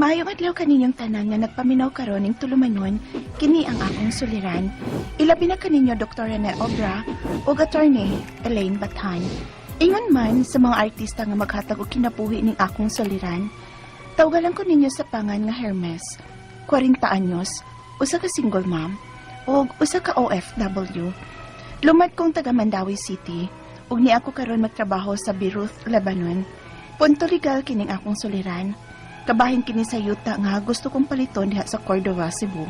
Maayong adlaw kaninyong tanan nga nagpaminaw karon ning tulumanon, kini ang akong suliran. Ilabi na kaninyo Dr. Rene Obra ug Attorney Elaine Bathan. Ingon man sa mga artista nga maghatag og kinabuhi ning akong suliran. Tawgalan ko ninyo sa pangan nga Hermes, 40 anyos, usa ka single mom, ug usa ka OFW. Lumad kong taga Mandaue City, ug ni ako karon magtrabaho sa Beirut, Lebanon. Punto legal kining akong suliran. Kabahin kini sa yuta nga gusto kong paliton diha sa Cordova, Cebu.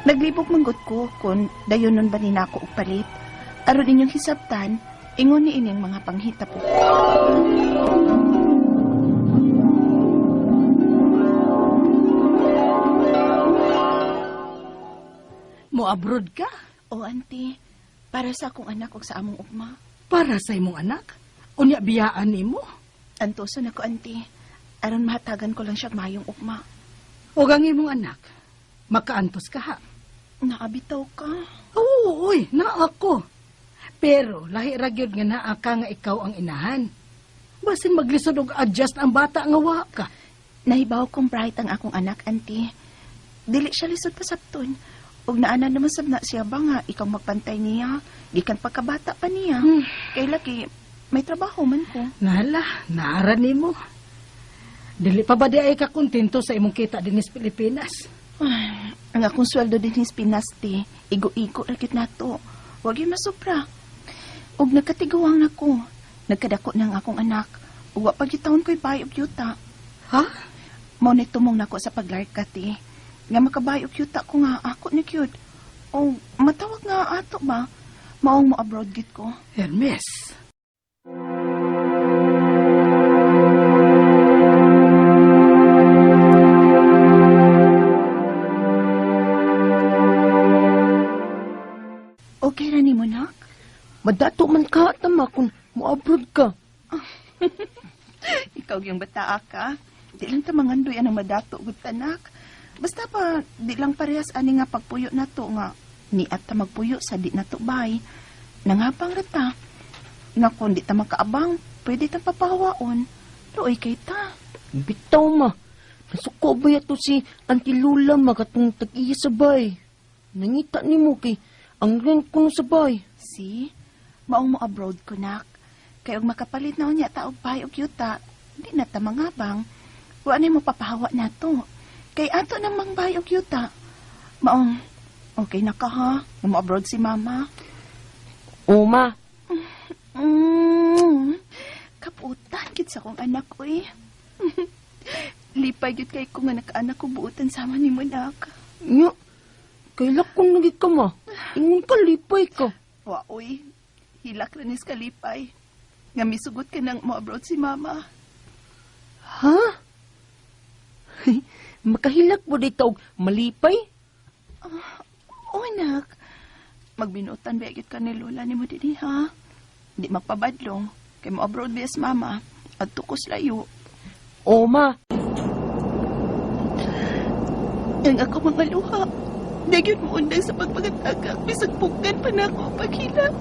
Naglibog manggut ko kung dayon nun ba ni nako og palit. Aron inyong hisabtan, ingon ni ining mga panghitabo. Mo abroad ka? O auntie, para sa akong anak ug sa among ugma. Para sa imong anak? Unya biyaan nimo? Antuson ako, auntie. Aron mahatagan ko lang siya mayong ugma. Ug ang imong anak, makaantos ka ha? Naabitaw ka. Oo, uy, naa ako. Pero lahi ra gyud nga naa ka nga ikaw ang inahan. Basin maglisod og adjust ang bata nga wa ka. Nahibaw kong bright ang akong anak, auntie. Dili siya lisod pasabton. Ug naana naman sab na siya ba nga ikaw magpantay niya, gikan pagkabata pa niya. Kay laki, may trabaho man ko. Nala, naara nimo. Dili pa ba di ay ka kontento sa imong kita dinhi sa Pilipinas? Ay, ang akong sweldo din sa Pinas, ti. Igo-igo ra gyud nato. Wag gyud masupra. Ug nagkatiguang nako. Nagkadako na ang akong anak. Ug wa pa gyud taon ko'y bahay og yuta. Ha? Mao ni tumong nako sa paglarka, ti. Nga makabahay og yuta ko nga ako ni gyud. O matawag nga ato ba? Maong mo abroad gyud ko. Hermes. Okay ra nimo, nak? Madato man ka tama kung mo-abroad ka. Ikaw yung bataa ka. Di lang ta mangandoy anang madato gud tanak. Basta pa di lang parehas ani nga pagpuyo nato nga niat ta magpuyo sa di nato bay. Nangapang ra ta. Nga kung di ta makaabang, pwede ta papahawaon. Luoy kay ta. Bitaw ma. Nasuko ba yato si Auntie Lula ma katong tag-iya sa bay? Nangita nimo kay ang rent ko no sa bay. Si, maong mo abroad ko nak. Kay og makapalit na unya ta og bay og yuta, di na ta mangabang. Wa ni mo papahawa nato. Kay ato namang bay og yuta. Maong okay na ka ha, nga mo abroad si mama. O ma, Kaputan gid sa akong anak oy. Lipay gyud kay ko nga nakaanak ko buotan sama nimo nak. nya. Kailak kong nagig ka ma. Ingon ka lipay ka. Wa oy, hilak ra nis kalipay. Nga misugot ka nang mo abroad si mama. Ha? Makahilak mo dito og malipay? O anak, magbinutan ba gyud ka ni Lola nimo dinhi ha? Di magpabadlong kay mo abroad bias mama at tukos layo. O ma, Ang ako mga luha. Di gyud mo undang sa pagpagatagak bisag pugnan pa nako paghilak.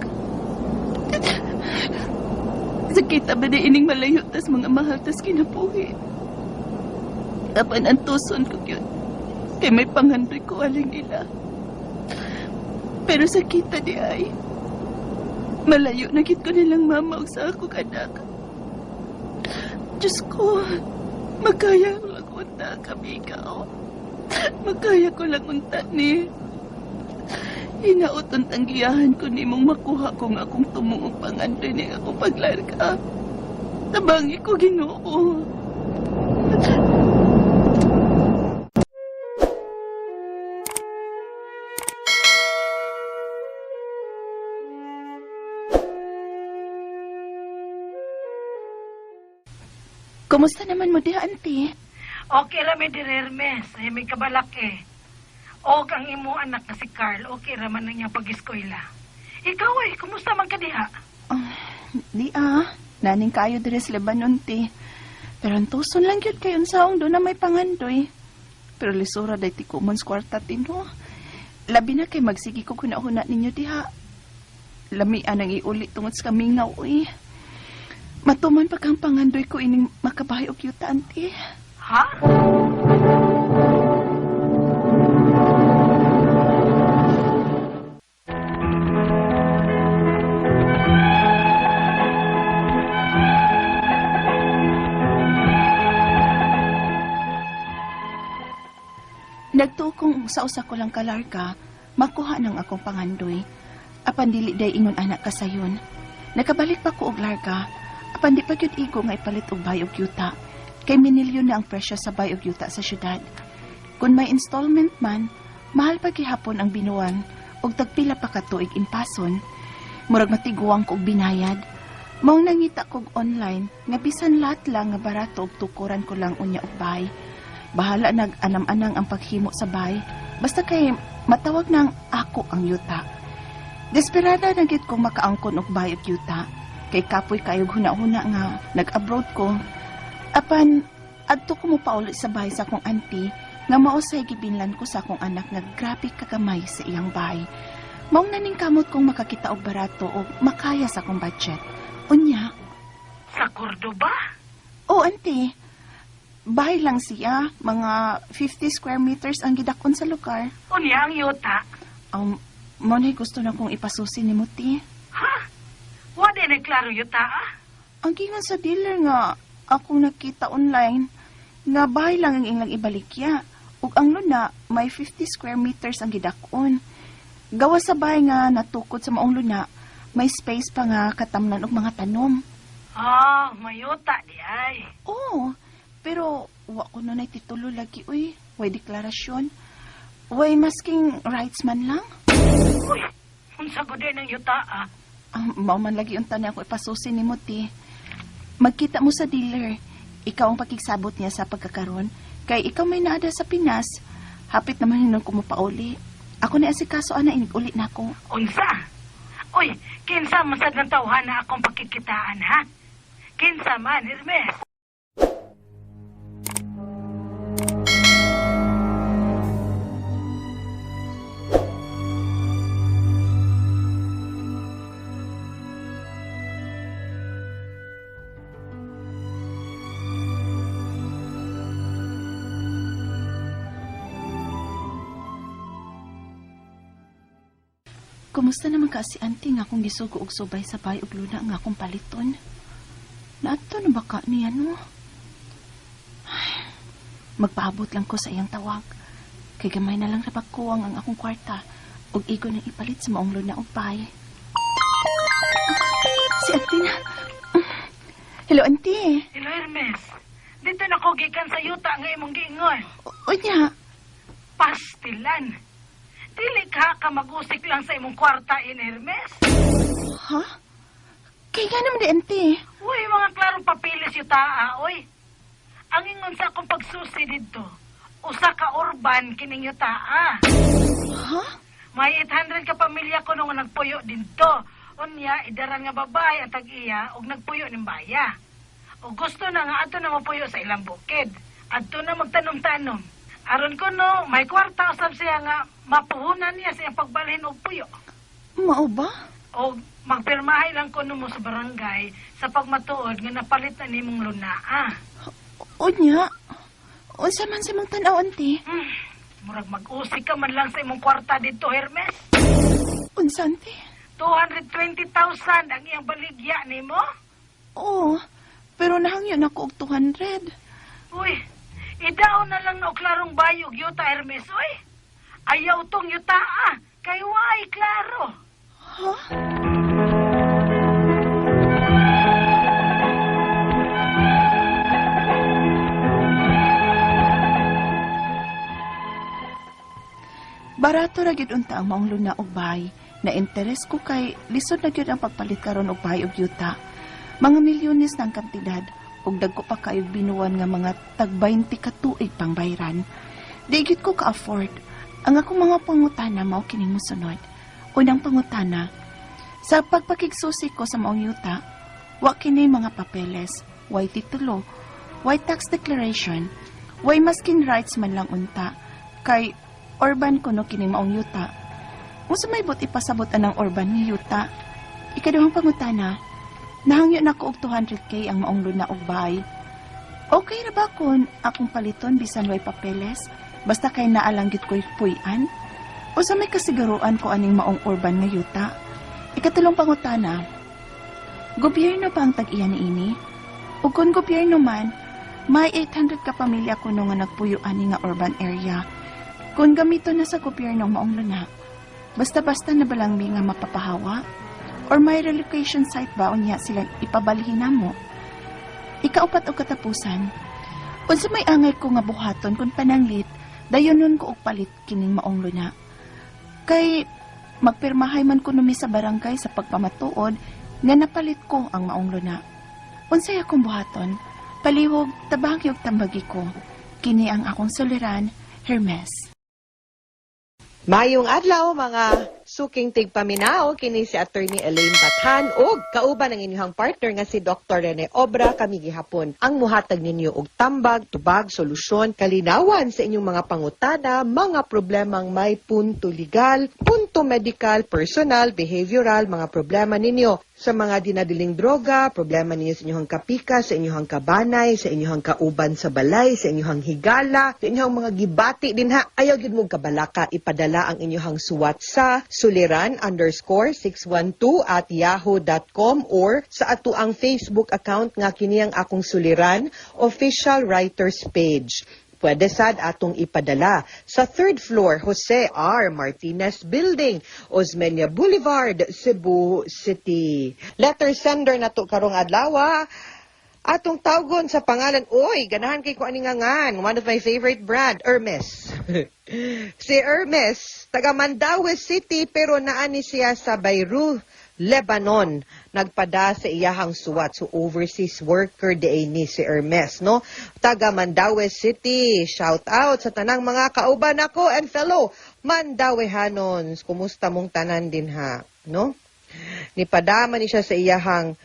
Sakita ba na ining malayo tas mga mahal tas kinabuhi? Apan ang tuson ko gyud. Kay may panghandoy ko aling nila. Pero sakita di ay. Malayo na gid ko nilang mama ug sa akong anak. Diyos ko, magkaya ko lang unta kami ikaw. Magkaya ko lang unta ni. Hinaot ang tanggiyahan ko ni mong makuha ko nga akong tumong og pangandoy ni akong paglarga. Tabangi ko Ginoo. Kumusta naman mo diha, auntie? Okay ra mi dir Hermes, ay may kabalak eh. Og ang imo anak na si Carl, okay ra man ang iyang pag-eskwela. Ikaw eh, kumusta man ka diha? Di ah, naning kayo diri sa Lebanon, ti. Pero ang tuson lang gyud kay unsaong do na may pangandoy. Pero lisura day ti kumon sa kwarta ti no. Labi na kay magsige ko kuna-huna ninyo diha. Lamian ang iuli tungod sa kamingaw, uy. Matuman pa kang pangandoy ko ining makabahay og yuta, auntie. Ha? og sa usa ko lang kalarga, makuha nang akong pangandoy. Apan dili day ingon anak kasayon. Nakabalik pa ko og larga, apan di pa gyud igo nga ipalit og bay og yuta. Kay minilyon na ang presyo sa bay og yuta sa syudad. Kung may installment man, mahal pa gihapon ang binuan og tagpila pa ka tuig impason. Murag matiguang ko og binayad. Maong nangita kog online nga bisan lahat lang nga barato og tukuran ko lang unya og bay. Bahala nag anam-anang ang paghimo sa bay. Basta kay matawag nang ako ang yuta. Desperada na gid kong makaangkon og bay og yuta. Kay kapoy kayog huna-huna nga nag-abroad ko. Apan adto ko mopauli sa bahay sa akong auntie nga mausay gibinlan ko sa akong anak nga grabe kagamay sa iyang bahay. Maong naning kamot kong makakita og barato o makaya sa akong budget. Unya, Sa Cordoba? oh auntie, bahay lang siya, mga 50 square meters ang gidakon sa lugar. Unya ang yuta? Mo na gusto na kong ipasusi ni Muti. Ha? Wa di na klaro yuta ah? Ang gingon sa dealer nga akong nakita online nga bahay lang ang ilang ibalikya. Ug ang luna may 50 square meters ang gidakon. Gawa sa bahay nga natukod sa maong luna, may space pa nga katamnan og mga tanom. Ah, mayuta di ay. Oo, pero wa ko nun ay titulo lagi uy. Way deklarasyon. Way masking rights man lang. Uy, unsa gud ng yuta ah? Ang mao man lagi unta na ako ipasusi ni Muti. Magkita mo sa dealer. Ikaw ang pakigsabot niya sa pagkakaroon. Kay ikaw may naada sa Pinas. Hapit naman hinon ko mo pauli. Ako ni asikaso ana inig-uli na ako. Unsa? Uy, kinsa man sad ng tawhan na akong pakikitaan ha? Kinsa man, Hermes? Kumusta naman ka si auntie nga akong gisugo og subay sa bay og luna nga akong paliton? Naadto na ba ka niya no? Ay, magpaabot lang ko sa iyang tawag. Kay gamay na lang napagkuwang ang akong kwarta ug igo nang ipalit sa maong luna og bay. Si auntie na. Hello, auntie. Hello, Hermes. Dito na ko gikan sa yuta nga imong giingon. Unya, Pastilan. Dili ka ka mag-usik lang sa imong kwarta in Hermes. ha? Kay nga naman di, auntie. Uy, mga klarong papilis yuta, ah, oy. Ang ingon sa akong pagsusi didto, usa ka urban kining yuta, ah. Ha? May 800 ka pamilya ko nung nagpuyo didto. Unya, idaran nga babae ang tag-iya og nagpuyo ning baya. O gusto na nga adto na mapuyo sa ilang bukid. Adto na magtanom-tanom. Aron ko no, may kwarta usab siya nga mapuhunan niya sa iyang pagbalhin og puyo. Mao ba? O magpirmahay lang kuno mo sa barangay sa pagmatuod nga napalit na nimong luna. Ah. Unya, unsa man sa mong tan-aw, auntie? Murag mag-usik ka man lang sa imong kwarta didto, Hermes. Unsa, auntie? 220,000 ang iyang baligya nimo? Oo, pero nahangyo na ko og 200. Uy, idaon na lang na og klarong bayog yuta, Hermes, uy. Ayaw tong yuta, ah. Kay waay klaro. Ha? Barato ra gyud unta ang maong luna og bahay. Na interes ko kay lisod na gyud ang pagpalit karon og bahay og yuta. Mga milyones na ang kantidad ug dagko pa kayog binuan nga mga tag 20 ka tuig pang bayran. Di gyud ko ka-afford. Ang akong mga pangutana mao kining mosunod. Unang pangutana, sa pagpakigsusi ko sa maong yuta, wa kini mga papeles, way titulo, way tax declaration, way maskin rights man lang unta, kay urban kuno kini maong yuta. Unsa may but ipasabot anang urban nga yuta? Ikaduhang pangutana, nahangyo na ko og 200K ang maong luna og bahay. Okay ra ba kun akong paliton bisan way papeles, basta kay naalang gid ko'y puy-an? Unsa may kasiguruan ko aning maong urban nga yuta? Ikatulong pangutana, gobyerno pa ang tag-iya niini? Ug kung gobyerno man, may 800 ka pamilya kuno nga nagpuyo ani nga urban area. Kung gamito na sa gobyerno ang maong luna, basta-basta na ba lang mi nga mapapahawa? Or may relocation site ba unya sila ipabalhin namo? Ikaupat o katapusan, unsa may angay ko nga buhaton kung pananglit, dayonon ko og palit kining maong luna? Kay magpirmahay man kuno mi sa barangay sa pagpamatuod nga napalit ko ang maong luna. Unsay akong buhaton? Palihog, tabangi og tambagi ko. Kini ang akong suliran, Hermes. Mayong adlaw, mga suking tigpaminaw, kini si Attorney Elaine Bathan ug kauban ang inyong partner nga si Dr. Rene Obra. Kami gihapon ang muhatag ninyo og tambag, tubag, solusyon, kalinawan sa inyong mga pangutana, mga problemang may punto legal, punto medical, personal, behavioral, mga problema ninyo sa mga dinadiling droga, problema ninyo sa inyong kapika, sa inyong kabanay, sa inyong kauban sa balay, sa inyong higala, sa inyong mga gibati dinha. Ayaw gyud mo kabalaka, ipadala ang inyong suwat sa suliran_612@yahoo.com or sa ato ang Facebook account nga kini ang Akong Suliran Official Writers Page. Pwede sad atong ipadala sa third floor, Jose R. Martinez Building, Osmeña Boulevard, Cebu City. Letter sender na to karong adlaw. Atong tawgon sa pangalan, oy, ganahan kay ko ani nga ngan, one of my favorite brand, Hermes. Si Hermes, taga Mandaue City, pero naani siya sa Beirut, Lebanon. Nagpada sa iyahang suwat. So overseas worker di ni si Hermes, no? Taga Mandaue City. Shout out sa tanang mga kauban ako and fellow Mandawehanons. Kumusta mong tanan din ha, no? Nipadama ni siya sa iyahang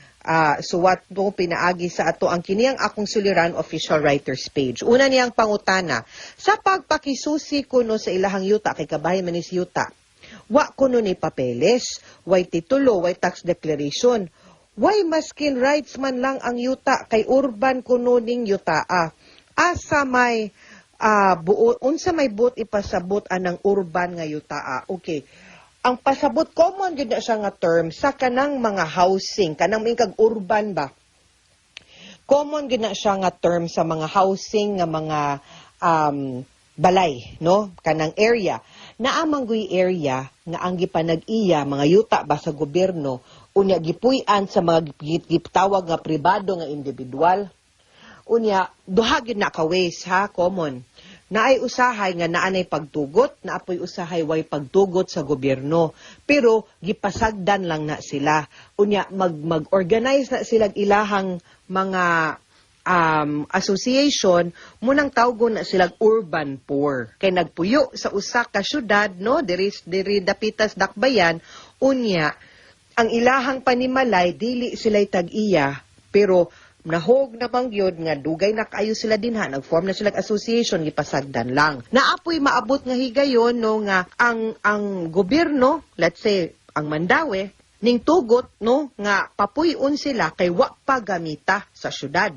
suwat no, pinaagi sa ato ang kini ang Akong Suliran Official Writers Page. Una niyang pangutana, sa pagpakisusi kuno sa ilahang yuta, kay kabahin man is yuta, wa kuno ni papeles, way titulo, way tax declaration, way maskin rights man lang ang yuta kay urban kuno ning yutaa. Asa may buo, unsa may buot ipasabot anang urban nga yutaa? Okay. Ang pasabot, common gyud na siya nga term sa kanang mga housing, kanang may kag urban ba. Common gyud na siya nga term sa mga housing nga mga balay, no? Kanang area. Naa man guy area nga ang gipanag-iya mga yuta ba sa gobyerno, unya gipuy-an sa mga gitawag nga pribado nga individual. Unya, duha gyud na ka ways ha, common. Naay usahay nga naanay pagtugot, naapoy usahay way pagtugot sa gobyerno. Pero gipasagdan lang na sila. Unya mag-organize na sila ilahang mga association, munang tawgon na silang urban poor. Kay nagpuyo sa usa ka syudad, no, diri diri dapitas dakbayan, unya ang ilahang panimalay dili sila'y tag-iya, pero nahog namang gyud nga dugay na kaayo sila dinha, nag-form na sila association, gipasagdan lang. Naapoy maabot nga higayon, no, nga ang gobyerno, let's say ang Mandaue, ning tugot, no, nga papuy-on sila kay wa pa gamita sa syudad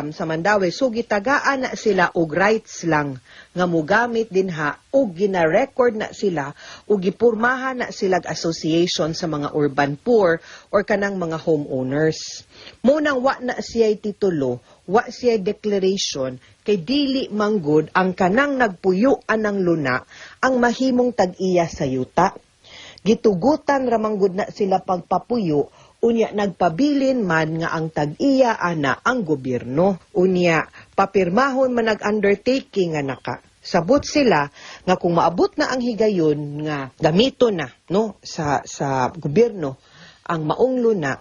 sa Mandaue, so gitagaan na sila og rights lang nga mugamit dinha og gina-record na sila og gipurmahan na sila association sa mga urban poor or kanang mga homeowners. Munang wa na siya'y titulo, wa siya'y declaration, kay dili manggod ang kanang nagpuyo anang luna ang mahimong tag-iya sa yuta. Gitugutan ramanggod na sila pagpapuyo, unya nagpabilin man nga ang tag-iya ana ang gobyerno. Unya papirmahon man nag-undertaking nga naka sabot sila nga kung maabot na ang higayon nga gamito na, no, sa gobyerno ang maong luna,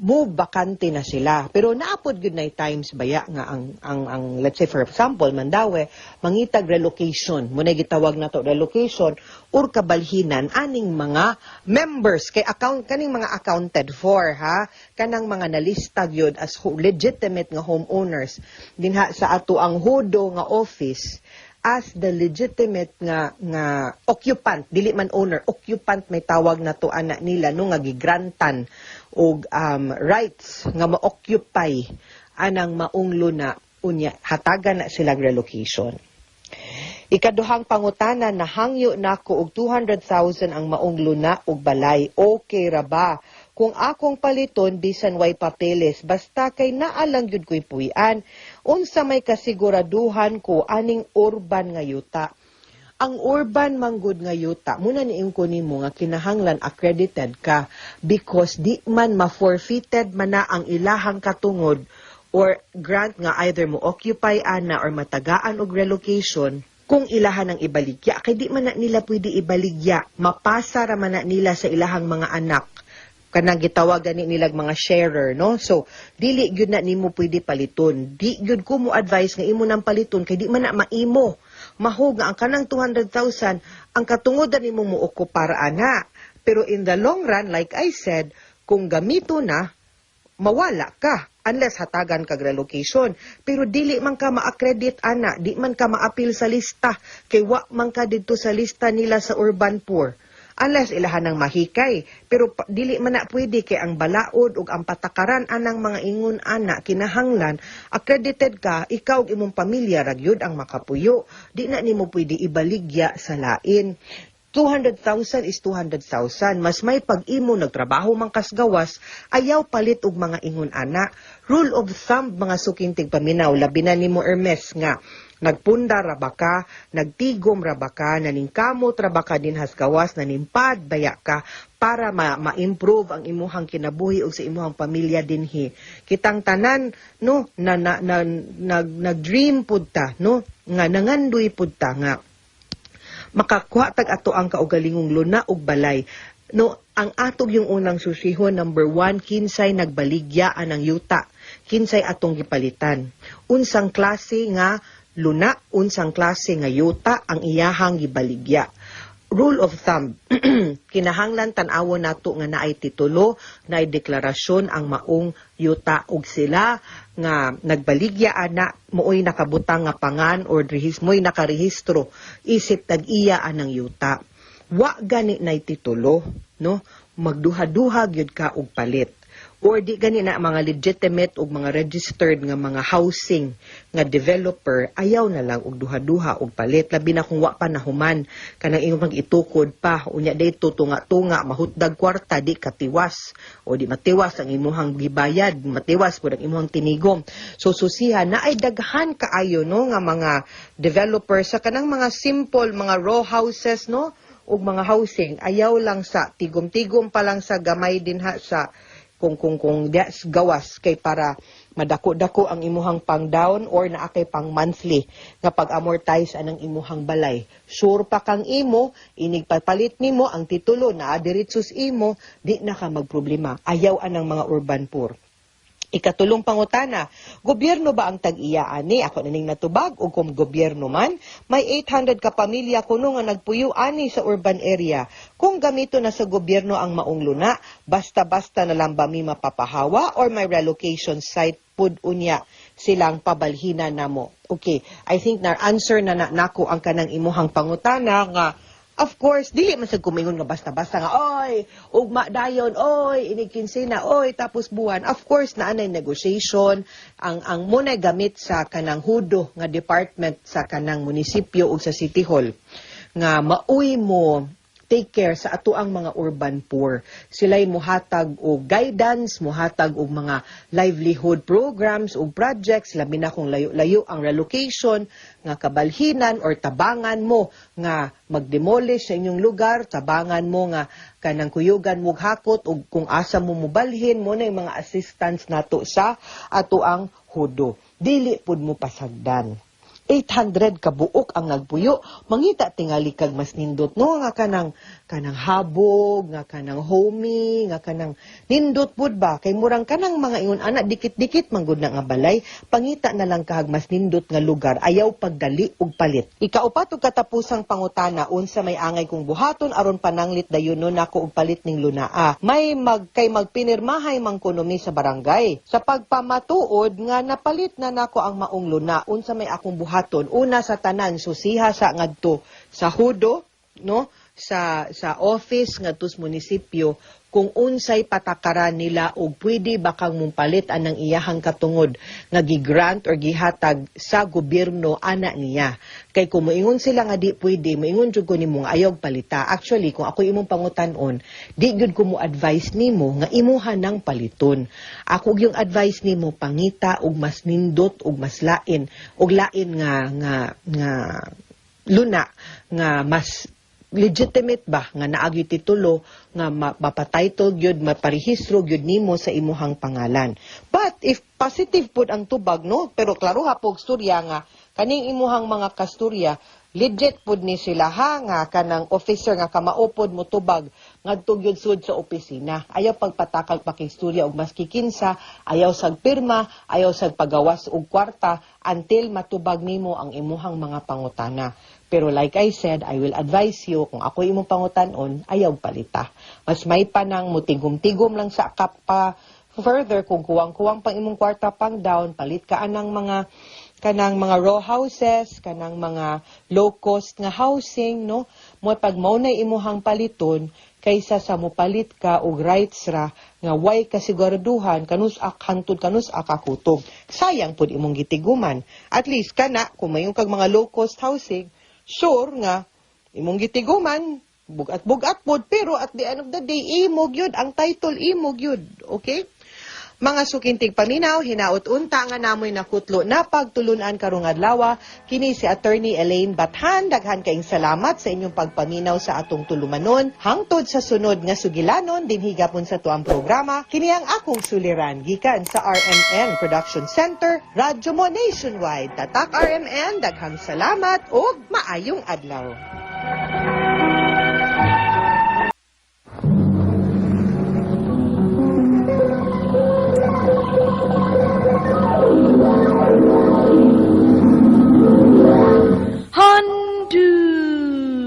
mo bakante na sila. Pero naapod gyud na times baya nga ang let's say, for example, Mandaue mangitag relocation mo na gitawag nato relocation or kabalhinan aning mga members kay account kaning mga accounted for ha, kanang mga nalista gyud as legitimate nga homeowners dinha sa ato ang HUDO nga office as the legitimate nga occupant, dili man owner, occupant may tawag na to ana nila, no, nga gigrantan og rights nga ma-occupy anang maong luna, unya hatagan na silang relocation. Ikaduhang pangutana, nahangyo nako og 200,000 ang maong luna og balay. Okay ra ba kung akong paliton bisan way papeles, basta kay naa lang gyud ko'y puy-an? Unsa may kasiguraduhan ko aning urban nga yuta? Ang urban manggod nga yuta, muna ni ko nimo nga kinahanglan accredited ka because di man ma-forfeited man na ang ilahang katungod or grant nga either mo occupy ana or matagaan og relocation kung ilahan ang ibaligya. Kay di man na nila pwede ibaligya, mapasa ra man na nila sa ilahang mga anak, kanang gitawag gani nilag mga sharer, no? So dili gyud na nimo pwede paliton. Di gyud ko mo advice nga imo nang paliton kay di man na maimo. Mahog nga ang kanang 200,000 ang katungod nimo mo okupar ana, pero in the long run, like I said, kung gamito na, mawala ka unless hatagan kag relocation. Pero dili man ka ma-accredit ana, di man ka maapil sa lista kay wa man ka didto sa lista nila sa urban poor unless ilahan ng mahikay. Pero dili man na pwede kay ang balaod ug ang patakaran anang mga ingon ana, kinahanglan accredited ka, ikaw ug imong pamilya ra gyud ang makapuyo. Di na nimo pwede ibaligya sa lain. 200,000 is 200,000. Mas may pag-imo nagtrabaho man kas gawas, ayaw palit og mga ingon ana. Rule of thumb, mga suking tigpaminaw, labi na nimo, Hermes, nga nagpunda ra ba ka, nagtigom ra ba ka, naningkamot ra ba ka dinhas gawas, nanimpad baya ka para ma-improve ang imuhang kinabuhi ug sa imuhang pamilya dinhi. Kitang tanan, no, na nag-dream pud ta, no, nga nangandoy pud ta nga makakuha tag ato ang kaugalingong luna ug balay. No, ang atog yung unang susihon, number one, kinsay nagbaligya anang yuta, kinsay atong gipalitan. Unsang klase nga luna, unsang klase nga yuta ang iyahang gibaligya. Rule of thumb, kinahanglan tan-awon nato nga naay titulo, naay deklarasyon ang maong yuta ug sila nga nagbaligya ana mooy nakabutang nga pangan or mo'y nakarehistro isip tag-iya anang yuta. Wa gani nay titulo, no, magduha-duha gyud ka og palit or di gani na mga legitimate og mga registered nga mga housing nga developer, ayaw na lang og duha-duha og palit, labi na kung wa pa nahuman. Kanang imong mag-itukod pa unya dayto tunga-tunga, mahutdag kwarta, di katiwas o di matiwas ang imuhang gibayad, matiwas pud ang imuhang tinigom. So susiha na ay daghan kaayo, no, nga mga developer sa kanang mga simple mga row houses, no, ug mga housing. Ayaw lang sa tigom-tigom pa lang sa gamay dinha sa kung gawas kay para madako-dako ang imuhang pang down or naa kay pang monthly nga pag-amortize anang imuhang balay. Sure pa kang imo, inig papalit nimo ang titulo naa diretso sa imo, di na ka magproblema. Ayaw anang mga urban poor. Ikatulong pangutana, gobyerno ba ang tag-iya ani? Ako na ning natubag o kung gobyerno man, may 800 ka pamilya kuno nga nagpuyo ani sa urban area. Kung gamito na sa gobyerno ang maong luna, basta-basta na lang ba mi mapapahawa or may relocation site pud unya silang pabalhina namo? Okay, I think na answer na na nako ang kanang imuhang pangutana nga. Of course, dili man sad kumingon nga basta-basta nga, "Oy, ugma dayon, oy, inig kinsena, oy, tapos buwan." Of course, naa nay negotiation, ang muna'y gamit sa kanang hudo nga department sa kanang munisipyo ug sa City Hall nga maoy mo take care sa ato ang mga urban poor. Sila'y muhatag og guidance, muhatag og mga livelihood programs ug projects, labi na kung layo-layo ang relocation, nga kabalhinan or tabangan mo nga magdemolish sa inyong lugar, tabangan mo nga kanang kuyugan mo hakot ug kung asa mo mobalhin mo na yung mga assistance nato sa ato ang hudo. Dili pud mo pasagdan. 800 kabuok ang nagpuyo. Mangita tingali kag mas nindot, no, nga kanang habog, nga kanang homey, nga kanang nindot pud ba kay murang kanang mga ingon ana dikit-dikit man gud na nga balay. Pangita na lang kahag mas nindot nga lugar, ayaw pagdali og palit. Ikaupat ug katapusang pangutana, unsa may angay kong buhaton aron pananglit dayon nako og palit ning lunaa? May mag kay magpinirmahay man kuno mi sa barangay sa pagpamatuod nga napalit na nako ang maong luna. Unsa may akong buhaton? Una sa tanan, susiha sa ngadto sa hudo, no, sa office ngadto sa munisipyo kung unsay patakaran nila og pwede ba kang mupalit anang iyahang katungod nga gi-grant or gihatag sa gobyerno ana niya. Kay kung moingon sila nga di pwede, moingon jud ko nimo nga ayaw palita. Actually, kung ako imong pangutan-on, di gyud ko mo advice nimo nga imuha nang paliton. Ako yung advice nimo, pangita og mas nindot og mas lain og lain nga nga nga luna nga mas legitimate ba nga naa gyud titulo nga mapatitle gyud, maparehistro gyud nimo sa imuhang pangalan. But if positive pud ang tubag, no, pero klaro ha pog storya nga kaning imuhang mga kasturya legit pud ni sila ha, nga kanang officer nga kamao pod mo tubag ngadto gyud sud sa opisina. Ayaw pagpatakal pakistorya og maski kinsa, ayaw sag pirma, ayaw sag pagawas og kwarta until matubag nimo ang imuhang mga pangutana. Pero like I said, I will advise you, kung ako imong pangutan-on, ayaw palita. Mas may panang mutigom-tigom lang sa kap pa further kung kuwang-kuwang pang imong kwarta pang down, palit ka anang mga kanang mga row houses, kanang mga low cost nga housing, no? Mo pag mao na imuhang paliton kaysa sa mopalit ka og rights ra nga way kasiguraduhan kanus hantud kanus akakutob. Sayang pud imong gitiguman. At least kana kung mayon kag mga low cost housing, sure nga imong gitiguman bugat-bugat pod, pero at the end of the day imo gyud ang title, imo gyud, okay? Mga suking tigpaminaw, hinaot unta nga namoy nakutlo na pagtulunan karong adlaw. Kini si Attorney Elaine Bathan. Daghan kaayong salamat sa inyong pagpaminaw sa atong tulumanon. Hangtod sa sunod nga sugilanon, dinhi gapon sa tuang programa. Kini ang akong suliran gikan sa RMN Production Center, Radyo Mo Nationwide. Tatak RMN, daghang salamat ug maayong adlaw.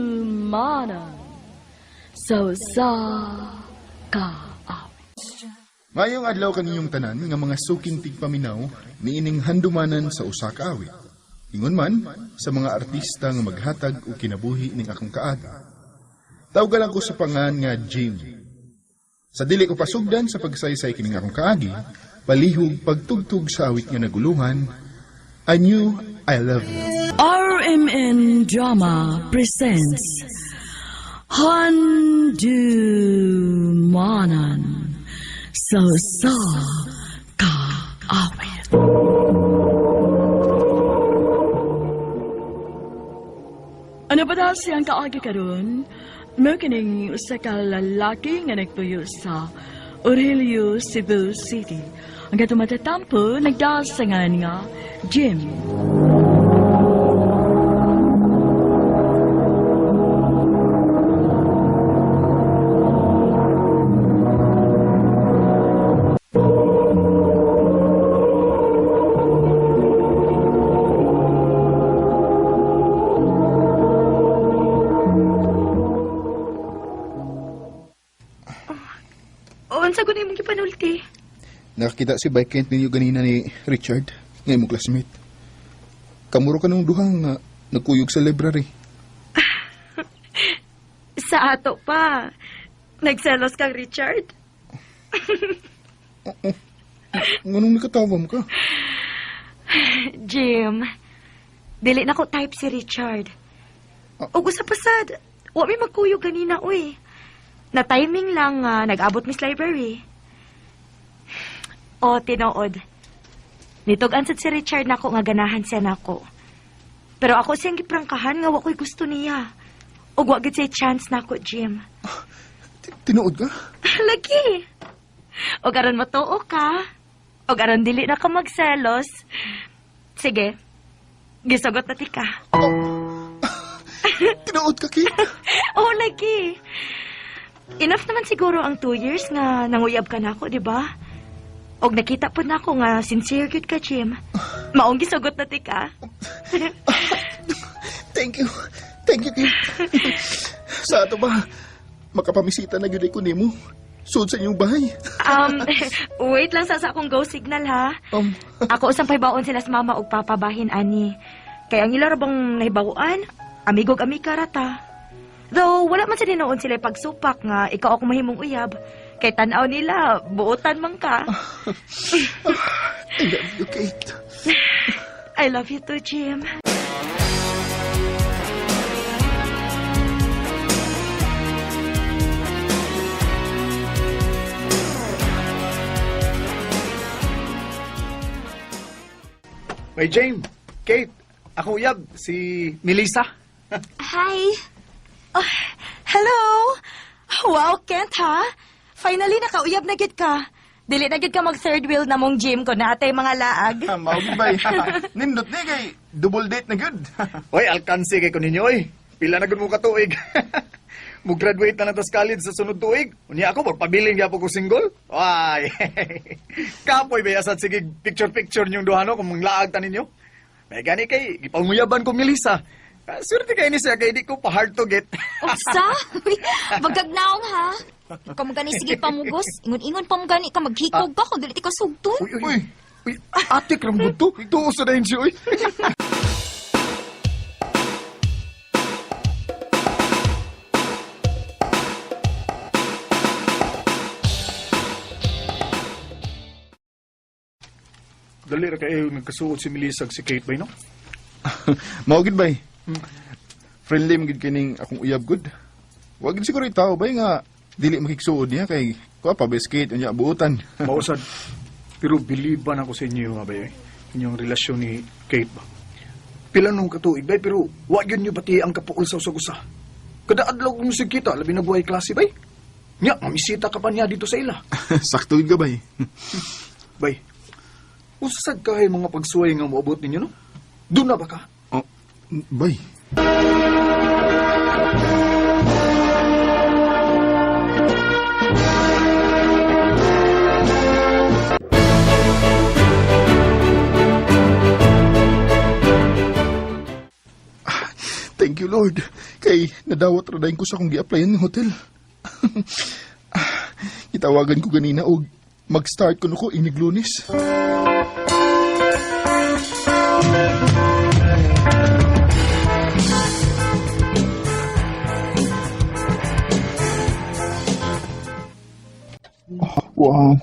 Handumanan sa usa ka awit. Maayong adlaw kaninyong tanan nga mga suking tigpaminaw niining handumanan sa usa ka awit. Ingon man sa mga artista nga maghatag og kinabuhi ning akong kaagi. Tawga lang ko sa pangan nga Jim. Sa dili ko pasugdan sa pagsaysay kining akong kaagi, palihog pagtugtog sa awit nga naguluhan, I Knew I Love You. RMN Drama presents Handumanan sa usa ka awit. Ano ba dahil siyang kaagi karon? Mao kining usa ka lalaki nga nagpuyo sa Aurelio, Cebu City. Ang katong matatampo nagdasangan nga Jim. Unsa gud imong gipanulti? Nakakita si Bay Kent ninyo ganina ni Richard, nga imong classmate. Kamuro ka nung duha nga nagkuyog sa library. Sa ato pa. Nagselos kang Richard? Nganong nakatawa mo ka? Jim, dili na ko type si Richard. Ug usa pa sad, wa mi magkuyog ganina uy. Na timing lang nga nag-abot mis library. O tinuod. Nitug-an sad si Richard nako nga ganahan siya nako. Pero ako siyang giprangkahan nga wa ko'y gusto niya. Ug wa gid siya chance nako, Jim. Tinuod ka? Lagi. O aron matuo ka. O aron dili na ka magselos. Sige. Gisugot na ti ka. Tinuod ka, Kate? Oo, lagi. Enough naman siguro ang 2 years nga nanguyab ka nako, di ba? Og nakita po nako nga sincere gyud ka, Jim. Maong gisugot na ti ka. Thank you. Thank you, Kate. Sa ato ba, makapamisita na gyud ko nimo. Sud sa inyong bahay. Wait lang sa akong go signal, ha? Ako usang pahibaon sila sa mama og papa bahin ani. Kay ang ila ra bang nahibaw-an, amigog amika ra ta. Though, wala man sa dinoon sila pagsupak nga ikaw ako mahimong uyab. Kay tan-aw nila, buotan man ka. I love you, Kate. I love you too, Jim. May James, Kate, ako uyab, si Melissa. Hi! Hello! Wow, Kent ha? Finally, nakauyab na gid ka. Dili na gid ka mag third wheel na mong gym ko na atay mga laag. Mao gid bay. Nindot ni kay double date na gud. Oy, alkansi kay ko ninyo oy. Pila na gud mo katuig. Mo graduate na lang tas college sa sunod tuig. Unya ako magpabilin gyapon ko single. Ay. Kapoy ba sad sige picture picture ninyong duha no kung manglaag ta ninyo. May gani kay gipanguyaban ko Melissa. Ah, swerte kay ni siya kay di ko pa hard to get. Usa? Uy, Magagnaong ha? Ikaw mo gani sige pamugos. Ingon-ingon pa mo gani ka maghikog ka kung dili ti ka sugton. Uy, uy. Uy, ate kram gud to. Tuo sa dayon siya oy. Dali ra kayo nagkasuot si Melissa ug si Kate bay no? Mao gid bay. Friendly man gid kining akong uyab gud. Wa gid siguro itaw bay nga dili makigsuod niya kay kuha pa biscuit unya buutan. Mausad. Pero believe ba na ako sa inyo nga bay? Inyong relasyon ni Kate ba? Pila nung katuig bay pero wa yun nyo pati ang kapuol sa usag usa. Kada adlaw kung sig kita labi na buhay klase bay. Nya, mamisita ka pa niya dito sa ila. Sakto gid ka bay. Bay, usasad kayo mga pagsuway nga moabot ninyo no? Doon na ba ka? Oh, bay. Ah, thank you, Lord. Kay nadawat ra dayon ko sa akong gi-applyan ng hotel. Ah, Gitawagan ko ganina og mag-start kuno ko inig Lunes. Wow.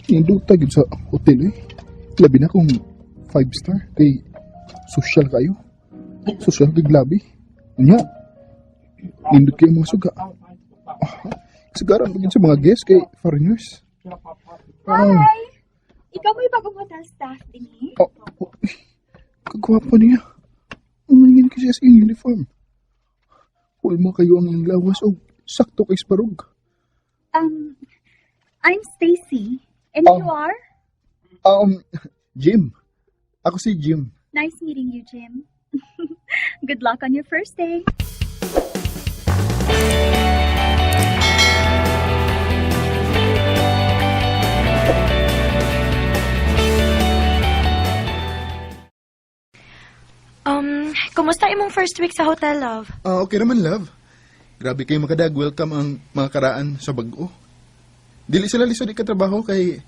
Nindot gyud sa hotel eh. Labi na kung 5 star kay social kayo. Social kay grabe. Nya. Nindot kayo mga suga. Ah, Sigaran pa gyud sa mga guests kay foreigners. Hi! Ikaw mo yung bagong hotel staff dinhi? Oh, oh, kagwapo niya. Umingin kasi sa iyong uniform. Hulma kayo ang iyong lawas o sakto kay sparog. I'm Stacy. And Oh. you are? Jim. Ako si Jim. Nice meeting you, Jim. Good luck on your first day. Kumusta imong first week sa hotel, love? Ah, okay naman, love. Grabe kayo makadag. Welcome ang mga karaan sa bag-o. Dili sila lisod ikatrabaho kay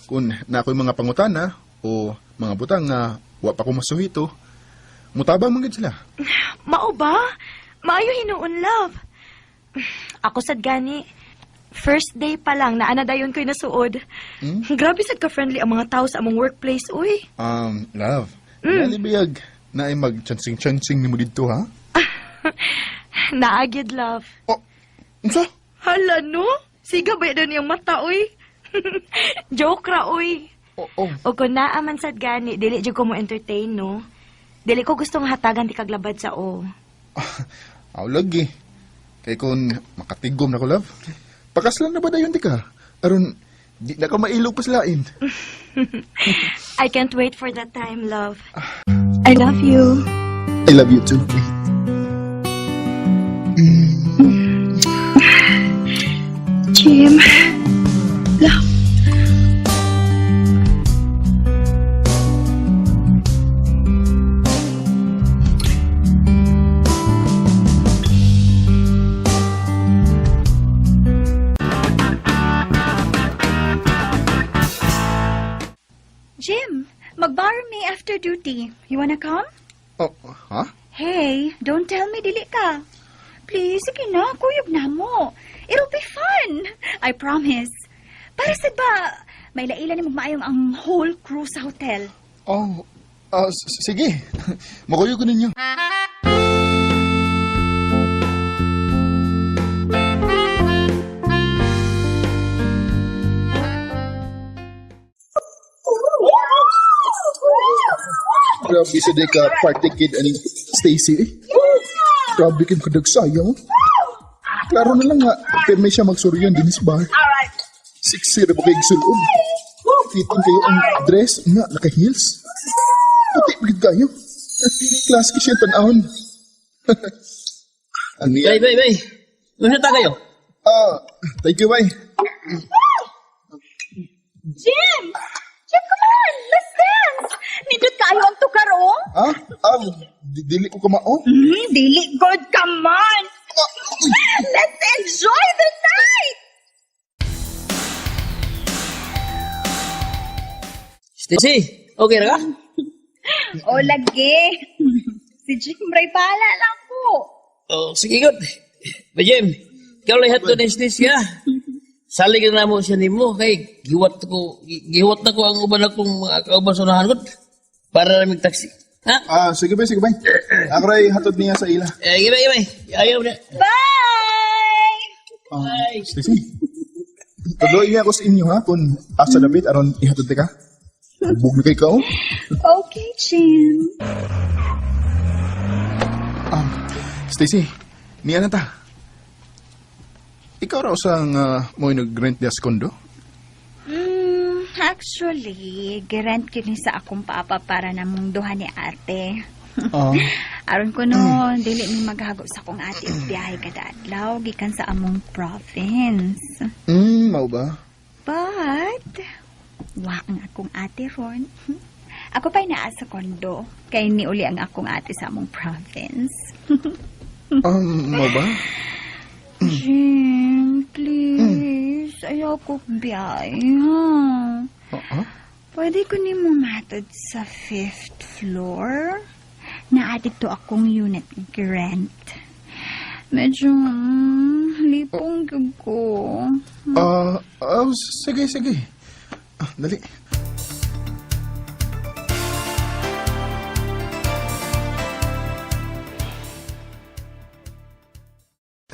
kung na ako'y mga pangutana o mga butang nga wa pa ko masuhito, mutabang man gid sila. Mao ba? Maayo hinuon, love. Ako sad gani. First day pa lang na dayon ko'y nasuod. Grabe sad ka-friendly ang mga tao sa among workplace, uy. Love, mm. Biyag na ay mag-chansing-chansing nimo didto, ha? Naagid, love. Oh, unsa? Hala, no? Siga ba yun yung mata, uy? Joke ra, uy. Oh, oh. O kung naa man sad gani, dili jud ko mo entertain, no? Dili ko gustong hatagan di kaglabad sa o. Aw, lagi. Kay kung makatigom na ko, love. Pakaslan na ba dayon di ka? Aron, di na ka mailog paslain. I can't wait for that time, love. I love you. I love you too. Jim. Love. Jim, mag-bar me after duty. You wanna come? Oh, ha? Hey, don't tell me dili ka. Please, sige na, kuyog na mo. It'll be fun. I promise. Para sa ba, may laila ni maayong ang whole crew sa hotel. Oh, sige. Makuyo ko ninyo. Grabe sa di ka party kid aning Stacy. Eh. Grabe kay makadagsayaw. Klaro na lang nga, pirmi siya magsuryan din sa bar. Sexy ra ba kay gisulob? Fitting kayo ang dress nga naka-heels. Puti pa gid kayo. Class ka siya tan-awon. Ang niya. Bay, bay, bay. Unsa ta kayo? Ah, thank you, bay. Jim! Jim, come on! Let's dance! Nindot kaayo ang tukar, oh! Ah, ah, dili ko kamao. Dili good, come on! Let's enjoy the night! Stacy, okay ra ka? O, lagi. Si Jim Ray pala lang po. Oh, sige good. Bay Jim, ikaw lang hatod ni Stacy ha. Salig na mo siya nimo kay giwat na ko ang uban akong mga kauban sa unahan gud para na taxi. Ha? Ah, sige bay, sige bay. Ako ray hatod niya sa ila. Eh, gibay, gibay. Ayaw na. Bye! Ah, Stacy. Tuloy niya ako sa inyo ha kung asa dapit aron ihatod ka. Bug na kay ka oh. Okay, Jim. Ah, Stacy, niya na ta. Ikaw raw sang mo nag-rent diya sa kondo? Actually, girent kini sa akong papa para namong duha ni ate. Ah, Aron ko no, dili mi maghago sa akong ate og biyahe kada adlaw gikan sa among province. Mao ba? But, wa ang akong ate ron. Ako pa'y naa sa kondo, kay niuli ang akong ate sa among province. Mao ba? Jim, please, ayaw ko biyahe, ha? Ah, Pwede ko ni mo matod sa fifth floor? Naa dito akong unit rent. Medyo lipong gyud ko. Ah, ah, sige, sige. Ah, dali.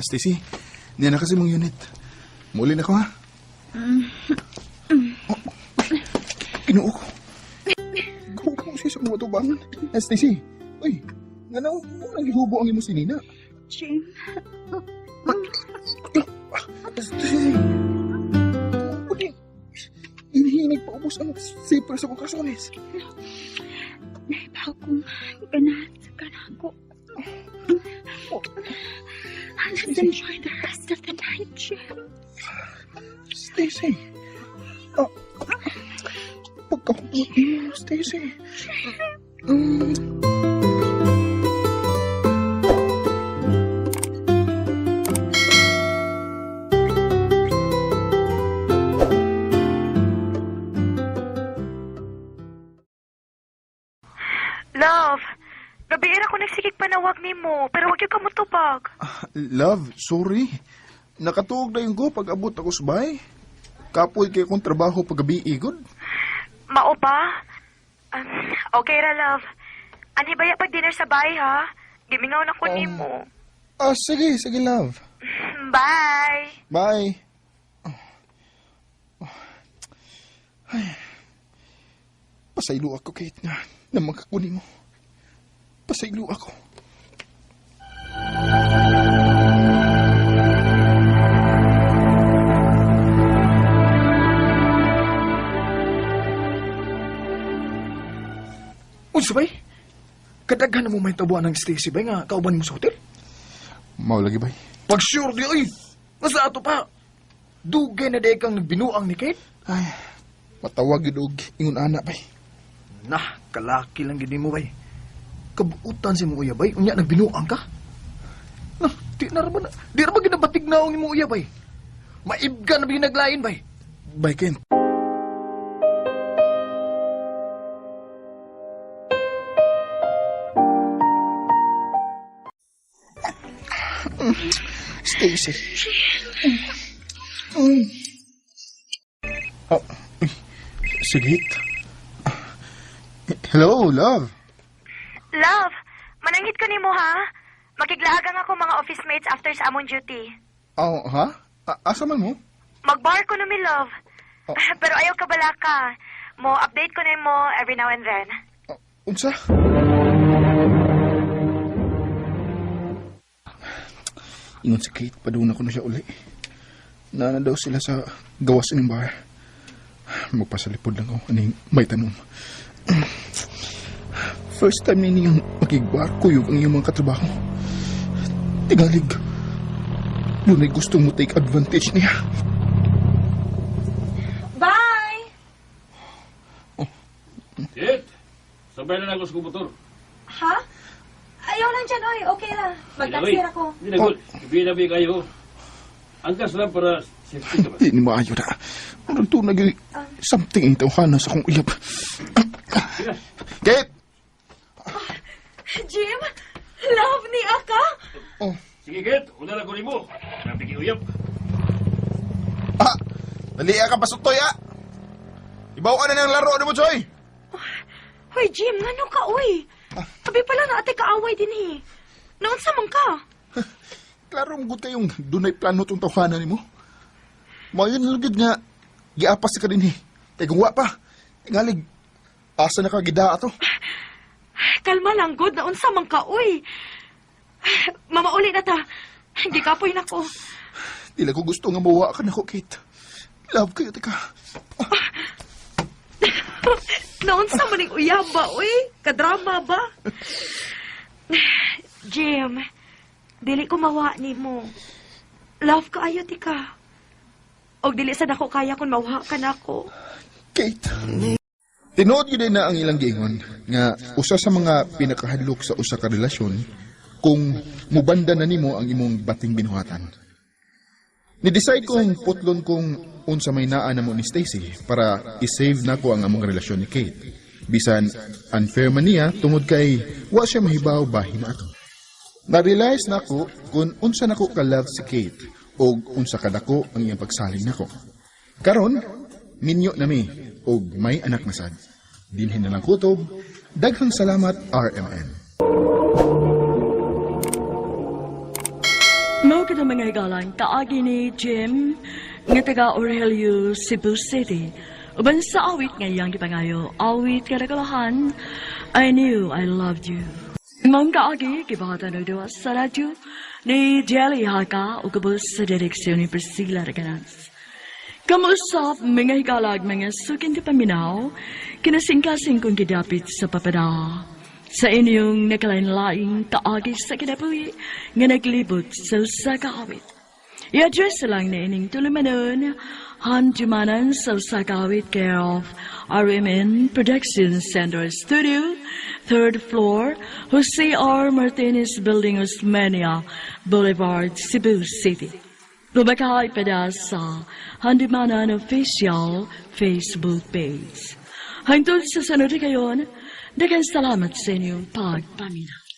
Stacy, niya na kasi mong unit. Muli na ko ha. Oh, Ginoo ko. Gubo siya sa mga tubangan. Eh, Stacy, uy, nga na, mo nang gihubo ang imo sinina. Jim, Stacy, Uli, hinihinig pa ubos ang zipper sa kong kasones. naiba akong ganahan sa kanako. Let's enjoy the rest of the night, Jim. Stacy. Ah, pagkahubo niyo, Stacy. Love, gabi ra ko nagsigig panawag nimo, pero wag gyud ka motubag. Love, sorry. Nakatuog na yung ko pag abot ako sa bahay. Kapoy kay akong trabaho paggabi igod. Mao ba? Okay ra, love. Ani baya pag dinner sa bahay ha? Gimingaw na ko nimo. Ah, sige, sige love. Bye. Bye. Ay. Pasaylo ako kahit nga na magkakuni mo. Pasaylo ako. Unsa bay? Kadaghan na mo may tabuan ng Stacy bay nga kauban mo sa hotel? Mao lagi bay. Pag sure di oy. Nasa ato pa. Dugay na day kang nagbinuang ni Kate. Ay, matawag yun og ingon ana bay. Nah, kalaki lang gid mo bay. Kabuutan si mo uya bay, unya nagbinuang ka. Nah, di na ra ba na, di ra ba ginabatig na ang imo uya bay. Maibga na ba naglain bay. Bay Ken. Stacy. Oh, sige. Hello, love. Love, mananghit ko nimo ha. Makiglaagang ako mga office mates after sa among duty. Oh, ha? Asa man mo? Magbar ko no mi love. Oh. Pero ayaw ka balaka. Mo update ko nimo every now and then. Oh, unsa? Ingon si Kate, padung ko na siya uli. Naa na daw sila sa gawas ining bar. Magpasalipod lang ako, aning may tanom. First time ni niyang makigbar, kuyog ang iyong mga katrabaho. Tingalig, dunay gusto mo take advantage niya. Bye! Kate, sabay na lang ako sa motor. Ha? Ayaw lang dyan, oy. Okay lang. Mag-taxi ra ko. Hindi na good. Ibilabi kayo. Angkas lang para safety ka ba? Di ni maayo na. Murag tunag something ang tawhana sa akong uyab. Kate! Jim? Love ni Aka? Oh. Sige, Kate. Una lang ko nimo. Grabe uyab. Ah! Dali ka pasutoy ah! Ibaw ka na ng laro mo, Joy! Hoy, Jim, ngano ka, oy? Abi pala na ate kaaway din eh. Naunsa man ka? Klaro mo gud kayong dunay plano tong tawhana nimo. Mayo na lugid nga giapas ka din eh. Kay kung wa pa, tingalig asa na ka gidaa ato. Kalma lang, good. Naunsa man ka, oy. Mamauli na ta. Gikapoy na ko. Dili ko gusto nga mawa ka nako, Kate. Love kayo tika. Naunsa man ning uyab ba, oy? Kadrama ba? Jim, dili ko mawa nimo. Love ka ayo tika. Og dili sad ako kaya kung mawa ka nako. Kate. Tinuod gyud na ang ilang giingon nga usa sa mga pinakahadlok sa usa ka relasyon kung mubanda na nimo ang imong bating binuhatan. Ni-decide kong putlon kung unsa may naa namo ni Stacy para i-save nako ang among relasyon ni Kate. Bisan unfair man niya tungod kay wa siya mahibaw bahin ato. Na-realize nako kung unsa nako ka-love si Kate og unsa kadako ang iyang pagsalig nako. Karon, minyo nami og may anak na sad. Dinhin na lang kutob. Daghang salamat, RMN. Mao kita mga higalang kaagi ni Jim nga taga Aurelio, Cebu City. Uban sa awit nga iyang gipangayo, awit kadakulahan, I Knew I Loved You. Maong kaagi, gibahatan og duwa sa radyo ni Jelly Haka ug ubos sa direksyon ni Priscilla Reganaz. Kamuusap, mga higalag, mga suking paminaw, kinasingkasing kong gidapit sa papada sa inyong nakalain-laing kaagi sa kinabuhi nga naglibot sa usa ka awit. I-address lang na ining tulumanon, Handumanan sa usa ka awit, care of RMN Production Center Studio, third floor, Jose R. Martinez Building, Osmeña Boulevard, Cebu City. Bumakahay pa sa Handumanan Official Facebook page. Hangtod sa sunod kayon, daghang salamat sa inyong pagpaminaw.